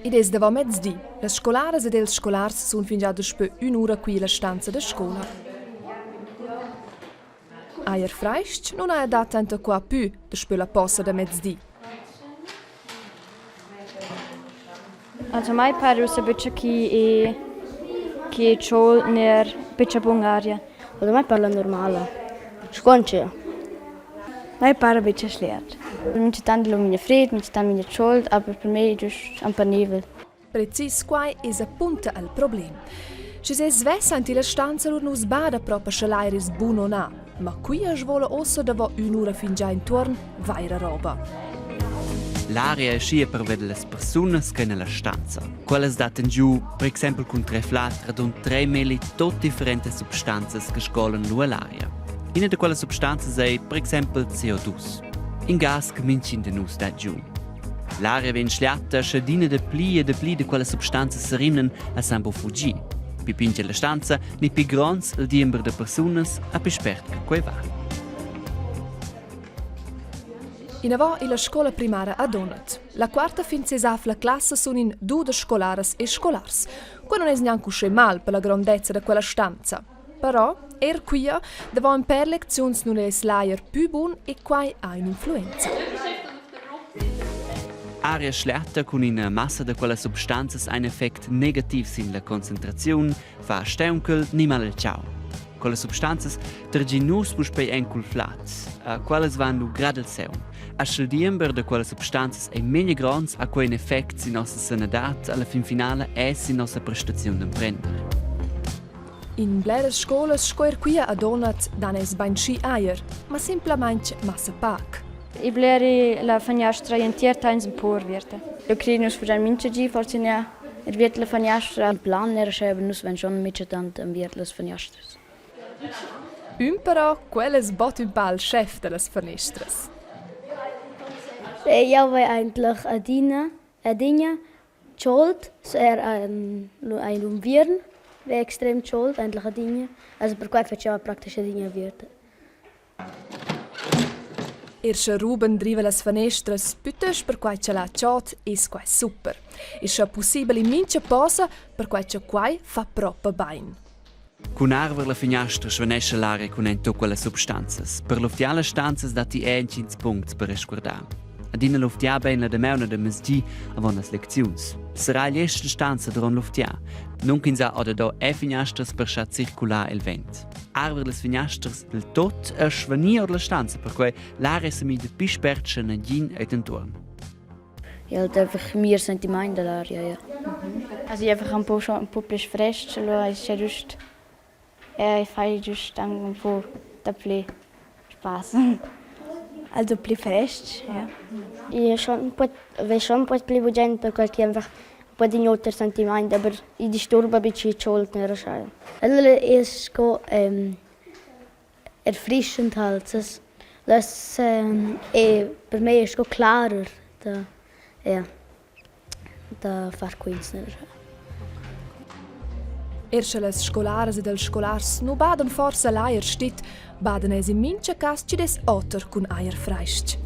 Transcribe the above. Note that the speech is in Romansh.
Id es davomezdi. Las scolaras ed ils scolars sun fingià daspö ün'ura qui illa stanza da scoula. Ajer frais-ch nun haja dat tanter qua pü daspö la posa da mezdi. Also mai para ussa buca chi ei chi ei chaud ner buca bun'aria. Also mai parla normala. Sconce. Mai para buca schliat. Mintgatant lu fred, mintgatant memia chaud, aber per mei giust emperneivel. Precis quai es apunta il problem. Schi s'es svess aint illa stanza lur nu's bada propa scha l'aer es bun o na. Ma qui as vola uossa davo ün'ura fingià intuorn vaira roba. L'aria è schia per veder las persunas che nella stanza. Quellas dattan giu, per exempel cun treflat, radund 3 meli tot differentas substanzas che sgolan lu all'aria. Ina da quellas substanzas ei, per exempel, CO2. In gas che mintgin de nus dat giu. L'aria vegn schliata sche adina dapli e dapli da quellas substanzas serimnan a san buc fugir. Pi pintga la stanza ni pi gronds il diember da persunas a pi spert che quei va. Inavant illa scola primara a Donat. La quarta fin sesafla classa sun in dudesch scolaras e scolars. Quai non es gnanc uschè mal per la grondezza da quella stanza. Però eir quia davo ün pêr lecziuns nun es l'ajer pü bun e quai ha ün'influenza. Aria schliata cun ina massa da quellas substanzas ha in effect negativ sin la concentraziun, fa staunchel ni mal il chau. Quellas substanzas tergin nus puspei en cul flad. Quellas van lu grad al seun. A sch'il diember da quellas substanzas ei memia gronds, ha quei in effect sin nossa sanadad, alla fin finala e sin nossa prestaziun d'emprender. In bleras scolas sco er quia a Donat dan es bainschi ajer, ma simplamaing massa pac. I bleri la feniastra entiert tains ün po averta. Eu cred nus fagiain mincha di forsa ina erviert la feniastra. Il plan era sche nus vain schon minchatant inviert las feniastras. Ün però, quel es bod ün pa il schef da las fanestras. Jau vai eigentlich adina adina Chaud, so er ein unviern wär extrem chaud eigentlich adina. Also perquai fetsch jau praktisch adina aviert. Er sche Ruben driva las fanestras plütost perquai ch'el ha chod, es quai super. E scha pussibel in mincha posa, perquai cha quai fa propa bain. Cun arver la finiastra svanescha l'aria cun en tut quellas substanzas. Per luftiar las stanzas datti er intgins puncts per resguardar. Adina luftiar bein la damaun da mezdi avon las lecziuns. Serà igl stanza duront luftiar. Nun ch'ins ha oder do è finiastras per schar circular il vent. Arver las finiastras del tot e svanir ord la stanza, perquei l'aria se mida pli spert che nagin ei dentuorn. Ja, halt einfach mir sentiment dall'aria, ja. Also ich einfach un po schon un po pli frestg, allura es ja giust ich fai giust anc un po dapli spass. Also pli frestg, ja. Ich schon un po vez schon un po pli bugen perquai che einfach un po d'in oter sentiment, aber i disturba betg il chaud ner uschè. Allora es sco erfrischend halt. Das, das e per me è sco klarer da ja da far quints ner uschè. Er sche las scolaras ed els scolars nu badan forsa l'ajer stit, badan els in mincha cas chi'd es oter cun ajer frais-ch.